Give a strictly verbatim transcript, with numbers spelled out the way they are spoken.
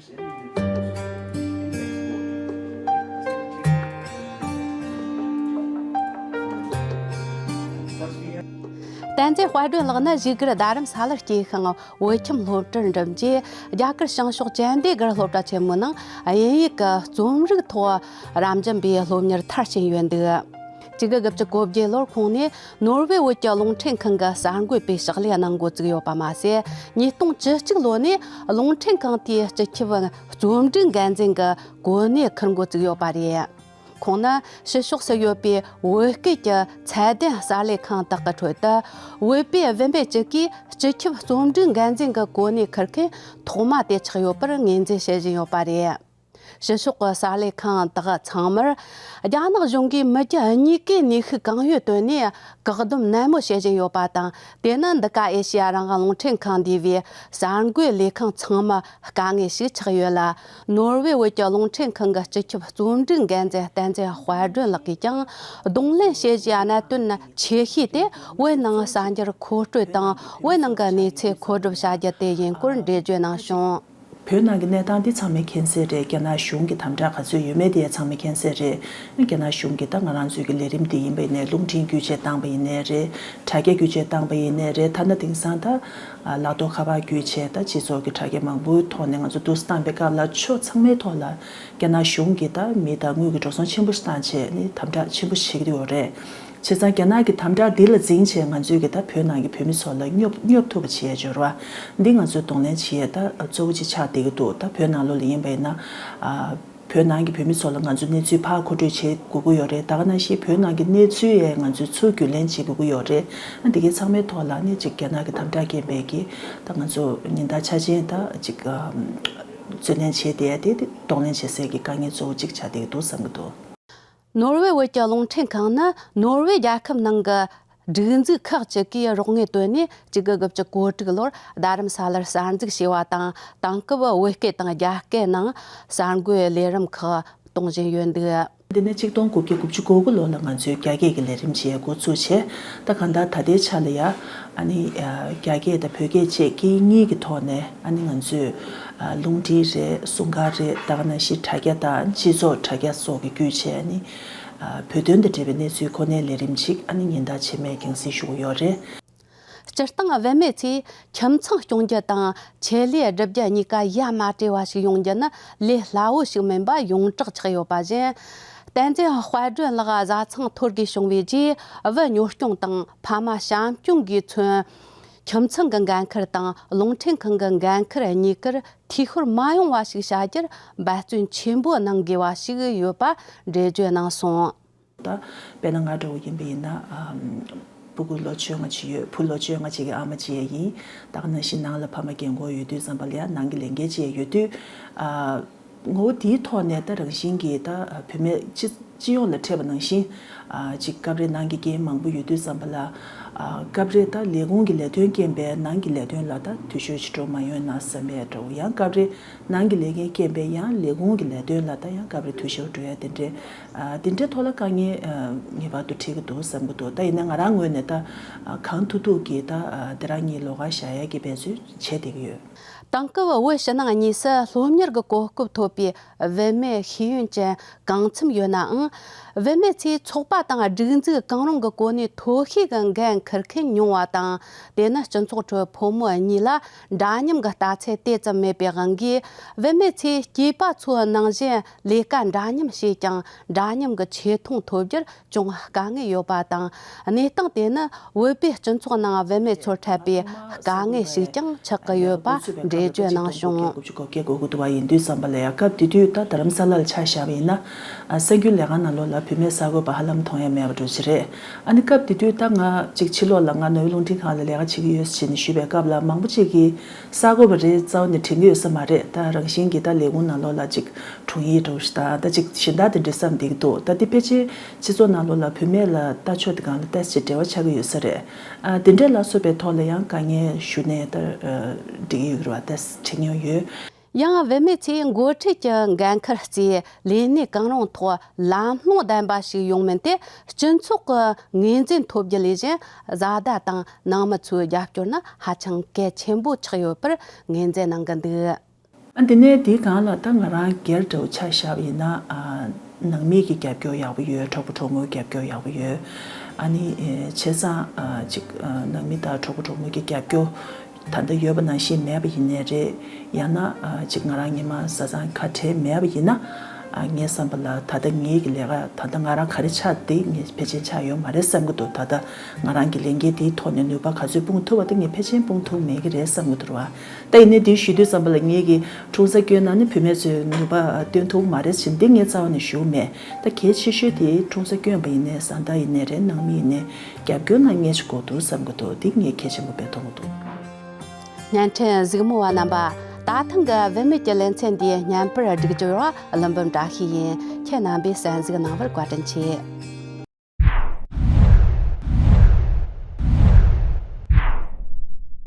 བསྟན་འཛིན་དཔལ་སྒྲོན་ལགས་ནི་བཞུགས་སྒར་རྡ་རམ་ས་ལར་སྐྱེས་ཤིང་། བོད་ཁྱིམ་སློབ་གྲྭར་འགྲིམས་རྗེས། རྒྱ་གར་བྱང་ཕྱོགས་ཅན་དེ་སྒར་སློབ་གྲྭ་ཆེན་མོའི་ནང་དབྱིན་ཡིག་གི་རྩོམ་རིག་ཐོག་རབ་འབྱམས་པའི་སློབ་གཉེར་མཐར་ཕྱིན་ཡོད་འདུག་གཅིག་དགུ་དགུ་བཅུ་གོ་བརྒྱད་ལོར་ཁོང་ནས་ནོར་ཝེ་བོད་ཀྱི་རླུང་འཕྲིན་ཁང་གི་གསར་འགོད་པའི་ཕྱག་ལས་གནང་འགོ་བཙུགས་ཡོད་པ་མ་ཟད། ཉིས་སྟོང་བཅུ་གཅིག་ལོ་ནས་རླུང་འཕྲིན་ཁང་དེའི་སྤྱི་ཁྱབ་རྩོམ་སྒྲིག་འགན་འཛིན་གྱི་གོ་གནས་འཁུར་འགོ་བཙུགས་ཡོད་པ་རེད། ཁོང་ནི་ཕྱི་ཕྱོགས་སུ་ཡོད་པའི་བོད་སྐད་ཀྱི་ཚད་ལྡན་གསར་ལས་ཁང་དག་གི་ཁྲོད་དུ། བོད་པའི་བུད་མེད་ཅིག་གིས་སྤྱི་ཁྱབ་རྩོམ་སྒྲིག་འགན་འཛིན་གྱི་གོ་གནས་འཁུར་མཁན་ཐོག་མ་དེ་ཆགས་ཡོད་པར་ངོས་འཛིན་བྱེད་བཞིན་ཡོད་པ་རེད། ཕྱི་ཕྱོགས་ཀྱི་གསར་ལས་ཁང་དག་ཚང་མར་རྒྱ་ནག་གཞུང་གིས་མི་རྒྱུ་གཉིས་ཀའི་ནུས་ཤུགས་གང་ཡོད་བཏོན་ནས་བཀག་སྡོམ་ནན་མོ་བྱེད་བཞིན་ཡོད་པ་དང་། དེ་ནི་འདི་ག་ཨེ་ཤེ་ཡ་རང་དབང་རླུང་འཕྲིན་ཁང་འདུས་པའི་གསར་འགོད་ལས་ཁང་ཚང་མ་དཀའ་ངལ་ཞིག་ཆགས་ཡོད་ལ། ནོར་ཝེ་བོད་ཀྱི་རླུང་འཕྲིན་ཁང་གི་སྤྱི་ཁྱབ་རྩོམ་སྒྲིག་འགན་འཛིན་བསྟན་འཛིན་དཔལ་སྒྲོན་ལགས་ཀྱིས་ཀྱང་གདོང་ལེན་བྱེད་བཞིན་གནད་དོན་ཆེ་ཤོས་དེ། བོད་ནང་གསར་འགྱུར་མཁོ་སྤྲོད་དང་བོད་ནང་གི་གནས་ཚུལ་མཁོ་སྒྲུབ་བྱ་རྒྱུ་དེ་ཡིན་སྐོར་འགྲེལ་བརྗོད་གནང་བྱུང་། བོད་ནང་གི་གནས་སྟངས་འདི་ཚང་མས་མཁྱེན་གསལ་རེད། རྒྱ་ནག་གཞུང་གི་དམ་དྲག་ག་ཚོད་ཡོད་མེད་དེ་ཚང་མས་མཁྱེན་གསལ་རེད། རྒྱ་ནག་གཞུང་གིས་ད་ང་རང་ཚོའི་གི་ལས་རིམ་འདི་ཡིན་པ་ཡིན་ནའི། རླུང་འཕྲིན་བརྒྱུད་བྱས་བཏང་པ་ཡིན་ནའི་རེད། དྲ་རྒྱ་བརྒྱུད་བྱས་བཏང་པ་ཡིན་ནའི་རེད། ཐ་ན་དེང་སང་ད་ལག་ཐོག་ཁ་པར་བརྒྱུད་བྱས་ད་སྤྱི་ཚོགས་ཀྱི་དྲ་རྒྱ་མང་པོའི་ཐོག་ནས་ང་ཚོ་འདུག་སེ་བཏང་པའི་སྐབས་ལ་ཕྱོགས་ཚང་མའི་ཐོག་ལ་རྒྱ་ནག་གཞུང་གིས་ད་མི་དང་དངུལ་གྱི་འགྲོ་སོང་ཆེན་པོ་ཞིག་བཏང་བྱས་ནས་དམ་དྲག་ཆེན་པོ་ཞིག་བྱེད་ཀྱི་ཡོད་རེད། བྱས་ཙང་རྒྱ་ནག་གི་དམ་དྲག་འདི་ལ་འཛིངས་བྱས་ང་ཚོས་ཀྱི་ད་བོད་ནང་གི་བོད་མི་ཚོ་ལ་སྙོབ་སྙོབ་ཐུབ་པ་བྱེད་ཡས་སྦྱོར་བ་འདི་ང་ཚོས་གདོང་ལེན་བྱེད་ཡས་ད་གཙོ་བོ་གཅིག་ཆགས་བསྡད་ཀྱི་འདུག་ད་བོད་ནང་ལོགས་ལ་ཡིན་པ་ཡིན་ན། ཨ། བོད་ནང་གི་བོད་མི་ཚོ་ལ་ང་ཚོས་གནས་ཚུལ་ཕར་མཁོ་སྤྲོད་བྱེད་དགོས་ཀྱི་ཡོད་རེད། ད་ག་ནང་བཞིན་བོད་ནང་གི་གནས་ཚུལ་ཡང་ང་ཚོས་ཚུར་བརྒྱུད་ལེན་བྱེད་དགོས་ཀྱི་ཡོད་རེད། ཨ། འདི་གའི་ཚང་མའི་ཐོག་ལ་ནི་ཅིག་རྒྱ་ནག་གི་དམ་དྲག་རྐྱེན་པས་ཀྱི་ད་ང་ཚོ་ཉིན་ལྟར་འཆར་ཅན་ད་ཅིག་ཨ། བརྩོན་ལེན་བྱས་ཏེ་དེ་དེ་གདོང་ལེན་བྱེད་སའི་གི་དཀའ་ངལ་གཙོ་བོ་གཅིག་ཆགས་བསྡད་ཀྱི་འདུག་བསམ་གྱི་འདུག་ནོར་ཝེ་བོད་ཀྱི་རླུང་འཕྲིན་ཁང་ནི་ནོར་ཝེ་རྒྱལ་ཁབ་ནང་གི་སྒྲིག་འཛུགས་ཁག་ཅིག་གིས་རོགས་དངུལ་བཏོན་ནས་གཅིག་དགུ་དགུ་བཅུ་གོ་དྲུག་ལོར་རྡ་རམ་ས་ལར་གསར་འཛུགས་བྱས་པ་དང་། དེང་སྐབས་བོད་སྐད་དང་རྒྱ་སྐད་ནང་གསར་འགོད་ལས་རིམ་ཁག་གཏོང་བཞིན་ཡོད་འདུག་འདི་ནས་ཆིག་སྟོང་དགུ་བརྒྱ་དགུ་བཅུ་གོ་དགུ་ལོ་ལ་ང་ཚོས་རྒྱ་སྐད་ཀྱི་ལས་རིམ་བྱེད་འགོ་ཚུགས་བྱས། ད་གང་ལྟར་ད་ལྟའི་ཆ་ལ་ཡ་ཨ་ནི་རྒྱ་སྐད་དང་བོད་སྐད་བཅས་སྐད་གཉིས་ཀྱི་ཐོག་ནས་ཨ་ནི་ང་ཚོས་རླུང་འཕྲིན་རེད། སྲུང་སྐར་རེད། ད་ག་ནང་བཞིན་དྲ་རྒྱ་དང་སྤྱི་ཚོགས་དྲ་རྒྱ་སོགས་ཀྱི་བརྒྱུད་བྱས་ཨ་ནི་བོད་དོན་དང་འབྲེལ་བའི་གནས་ཚུལ་གོ་གནས་ལས་རིམ་ཞིག་ཨ་ནི་ཉིན་ལྟར་ཆེད་མེད་རྒྱང་སྲིང་ཞུ་གི་ཡོད་རེད། སྤྱིར་བཏང་བུད་མེད་ཚོས་ཁྱིམ་ཚང་སྐྱོང་རྒྱུ་དང་ཆེད་ལས་སྒྲུབ་རྒྱུ་གཉིས་ཀ་ཡ་མ་བྲལ་བ་ཞིག་ཡོང་རྒྱུ་ནི་ལས་སླ་བོ་ཞིག་མིན་པ་ཡོངས་གྲགས་ཆགས་ཡོད་པ་བཞིན། བསྟན་འཛིན་དཔལ་སྒྲོན་ལགས་བཟའ་ཚང་ཐོར་དགོས་བྱུང་བའི་རྗེས། བུ་གཉོར་སྐྱོང་དང་ཕ་མ་བྱམས་སྐྱོང་གིས་མཚོན། ཁྱིམ་ཚང་གི་འགན་ཁུར་དང་རླུང་འཕྲིན་ཁང་གི་འགན་ཁུར་གཉིས་ཀར་འཐུས་ཤོར་མ་ཡོང་བ་ཞིག་བྱ་རྒྱུར་འབད་བརྩོན་ཆེན་པོ་གནང་དགོས་པ་ཞིག་ཡོད་པ་འགྲེལ་བརྗོད་གནང་སོང་། ད་དཔེར་ན་ང་འདྲ་བོ་ཡིན་པ་ཡིན་ན། ཨམ། སྤུ་གུ་ལོ་བཅོ་ལྔ་ཅིག་ཡོད། བུ་ལོ་བཅོ་ལྔ་ཅིག་གི་ཨ་མ་ཅིག་ཡང་ཡིན། ད་ག་ནང་བཞིན་ནང་ལ་ཕ་མ་རྒན་གོག་ཡོད་དུས་ཙམ་པ་ལ་ཡང་ནང་གི་ལས་འགན་ཅིག་ཡང་ཡོད་དུས། ཨ། ངོ་བོ་དེའི་ཐོག་ནས་ད་རང་བཞིན་གྱིས་ད་བུད་མེད་སྤྱི་སྤྱི་ཡོངས་ལ་འཕྲད་པ་ནང་བཞིན། ཨ། ཅིག་སྐབས་རེ་ནང་གི་རྐྱེན་མང་པོ་ཡོད་དུས་ཙམ་པ་ལ། ཨ། སྐབས་རེ་ད་ལས་ཁུངས་ཀྱི་ལས་དོན་རྐྱེན་པས་ནང་གི་ལས་དོན་ལ་ད་འཐུས་ཤོར་ཅིག་འགྲོ་མ་ཡོང་ན་བསམ་པའི་འདྲ་བོ། ཡང་སྐབས་རེ་ནང་གི་ལས་འགན་རྐྱེན་པས་ཡང་ལས་ཁུངས་ཀྱི་ལས་དོན་ལ་ད་ཡང་སྐབས་རེ་འཐུས་ཤོར་འགྲོ་ཡ་དེ་འདྲའི། ཨ། དེ་འདྲའི་ཐོག་ལ་དཀའ་ངལ། ཨ། ངེས་པར་དུ་འཕྲད་ཀྱི་འདུག་བསམ་གྱི་འདུག་ད་ཡིན་ན་ང་རང་ངོས་ནས་ད། ཨ། གང་ཐུབ་ཐུབ་ཀྱིས་ད། ཨ། དེ་རང་གཉིས་ལོགས་ཀ་བཞག་ཡ་གི་འབད་བརྩོན་བྱས་བསྡད་ཀྱི་ཡོད། དེང་སྐབས་བོད་ཕྱི་ནང་གཉིས་སུ་སློབ་གཉེར་གྱི་གོ་སྐབས་ཐོབ་པའི་བུད་མེད་ཤེས་ཡོན་ཅན་གང་འཚམ་ཡོད་ནའང་། བུད་མེད་ཚོས་ཚོགས་པ་དང་སྒྲིག་འཛུགས་གང་རུང་གི་གོ་གནས་མཐོ་ཤོས་ཀྱི་འགན་འཁུར་མཁན་ཉུང་བ་དང་། དེ་ནི་སྤྱི་ཚོགས་ཁྲོད་ཕོ་མོ་གཉིས་ལ་འདྲ་མཉམ་གྱི་ལྟ་ཚུལ་དེ་ཙམ་མེད་པའི་དབང་གིས། བུད་མེད་ཚོས་སྐྱེས་པ་ཚོའི་ནང་བཞིན་ལས་ཀ་འདྲ་མཉམ་བྱས་ཀྱང་། འདྲ་མཉམ་གྱི་ཆེ་མཐོང་ཐོབ་རྒྱུར་ཅུང་དཀའ་ངལ་ཡོད་པ་དང་། གནས་སྟངས་དེ་ནི་བོད་པའི་སྤྱི་ཚོགས་ནང་བུད་མེད་ཚོར་འཕྲད་པའི་དཀའ་ངལ་ཞིག་ཀྱང་ཆགས་ཀྱི་ཡོད་པ་འགྲེལ་བརྗོད་གནང་བྱུང་། དགུ་བཅུ་གོ་བརྒྱད་གོ་དགུ་དུ་བ་ཡིན་དུས་ཙམ་པ་ལ་ཡང་སྐབས་དེ་དུས་ད་རྡ་རམ་ས་ལར་ཆ་བཞག་པ་ཡིན་ན། ཨ། གསར་འགྱུར་ལས་ཁང་ནང་ལོགས་ལ་བུད་མེད་གསར་འགོད་པ་ཧ་ལམ་མཐོང་ཡ་མེད་པ་འདྲ་ཅིག་རེད། ཨ་ནི་སྐབས་དེ་དུས་ད་ང་ཅིག་ཕྱི་ལོགས་ལ་ང་ནོར་ཝེ་རླུང་འཕྲིན་ཁང་ལ་ལས་ཀ་བྱེད་ཀྱི་ཡོད་ཟེར་ནས་ཞུས་པའི་སྐབས་ལ་མང་པོ་ཅིག་གིས་གསར་འགོད་པ་རེད་རྩ་བ་ནས་དྲན་གྱི་ཡོད་ས་མ་རེད། ད་རང་བཞིན་གྱིས་ད་ལས་ཁུངས་ནང་ལོགས་ལ་ཅིག་དྲུང་ཡིག་འདྲ་བོ་ཞིག་དང་ད་ཅིག་གཞན་དག་དེ་འདྲ་བསམ་བསྡད་ཀྱི་འདུག་ད་འདི་ཕལ་ཆེར་སྤྱི་ཚོགས་ནང་ལོགས་ལ་བུད་མེད་ལ་ལྟ་ཕྱོགས་དེ་སྒང་ལ་ཏོག་ཙམ་འབྲེལ་བ་ཆགས་ཀྱི་ཡོད་ས་རེད། ཨ། དེ་འདྲ་ལ་སོགས་པའི་ཐོག་ལ་ཡང་དཀའ་ངལ་ཞུ་ནས་ད། ཨ། འགྲིག་གི་ཡོད་རེད་བ། ད་དྲན་མྱོང་ཡོད། ཡང་བུད་མེད་ཚོས་འགོ་ཁྲིད་ཀྱི་འགན་འཁུར་བརྩིས། ལས་གནས་གང་རུང་ཐོག་ལམ་ལྷོང་ལྡན་པ་ཞིག་ཡོང་མིན་དེ་སྤྱི་ཚོགས་ཀྱི་ངོས་འཛིན་ཐོབ་རྒྱུ་ལས་གཞན། བཟའ་ཟླ་དང་ནང་མི་ཚོའི་རྒྱབ་སྐྱོར་ནི་ཧ་ཅང་གལ་ཆེན་པོ་ཆགས་ཡོད་པར་ངོས་འཛིན་གནང་གི་འདུག་དེ་ནས་དེའི་སྒང་ལ་ད་ང་རང་སྒེར་འདྲ་བོ་ཆ་བཞག་པ་ཡིན་ན། ཨ། ནང་མི་གི་རྒྱབ་སྐྱོར་ཡག་པོ་ཡོད། གྲོགས་པོ་གྲོགས་མོའི་རྒྱབ་སྐྱོར་ཡག་པོ་ཡོད། ཨ་ནི་ཨེ་བྱས་ཙང་ཨ་ཅིག་ཨ་ནང་མི་དང་གྲོགས་པོ་གྲོགས་མོ་གི་རྒྱབ་སྐྱོར་ད་ལྟ་ཡོད་པ་ནང་བཞིན་མེད་པ་ཡིན་ནའི་རེད། ཡང་ན་ཨ་ཅིག་ང་རང་ཉི་མ་བཟའ་ཚང་ཁ་བྲལ་མེད་པ་ཡིན་ན། ཨ་ངའི་བསམ་པ་ལ་ད་ལྟ་ངའི་གི་ལས་ཀ་ད་ལྟ་ང་རང་ག་རེ་ཆགས་དེ་ངས་ཕལ་ཆེར་ཆགས་ཡོད་མ་རེད་བསམ་གི་འདུག་ད་ལྟ་ང་རང་གི་ལས་འགན་དེའི་ཐོག་ནས་ནུས་པ་ག་ཚོད་སྤུངས་ཐུབ་པ་དེ་ངས་ཕལ་ཆེར་སྤུངས་ཐུབ་མེད་གི་རེད་བསམ་གི་འདུག་ར། ད་ཡིན་ནའི་དེའི་ཞུ་དུས་ཙམ་པ་ལ་ངེད་ཀྱིས་འཁྲུངས་ས་སྐྱོན་ན་ནི་བུད་མེད་ཚོས་ནུས་པ་སྟོན་ཐུབ་མ་རེད་ཟེར་འདི་ངས་རྩ་བ་ནས་ཞུ་མེད། ད་གལ་ཆེ་ཤོས་དེ་འཁྲུངས་ས་སྐྱོན་པ་ཡིན་ནའི་བཟའ་ཟླ་ཡིན་ནའི་རེད། ནང་མི་ཡིན་ནའི་རྒྱབ་སྐྱོར་གནང་མཁན་ཞིག་དགོས་འདུག་བསམ་གི་འདུག་འདི་ངས་གལ་ཆེན་པོ་དཔེ་མཐོང་གི་འདུག་བརྙན་འཕྲིན་གཟིགས་མོ་བ་རྣམ་པ། ད་ཐེངས་ཀྱི་བུད་མེད་ཀྱི་ལེ་ཚན་འདིའི་བརྙན་པར་སྒྲིག་སྦྱོར་བ་ཀླུ་འབུམ་བཀྲ་ཤིས་ཡིན། ཁྱེད་རྣམ་པས་གསན་གཟིགས་གནང་བར་བཀའ་དྲིན་ཆེ།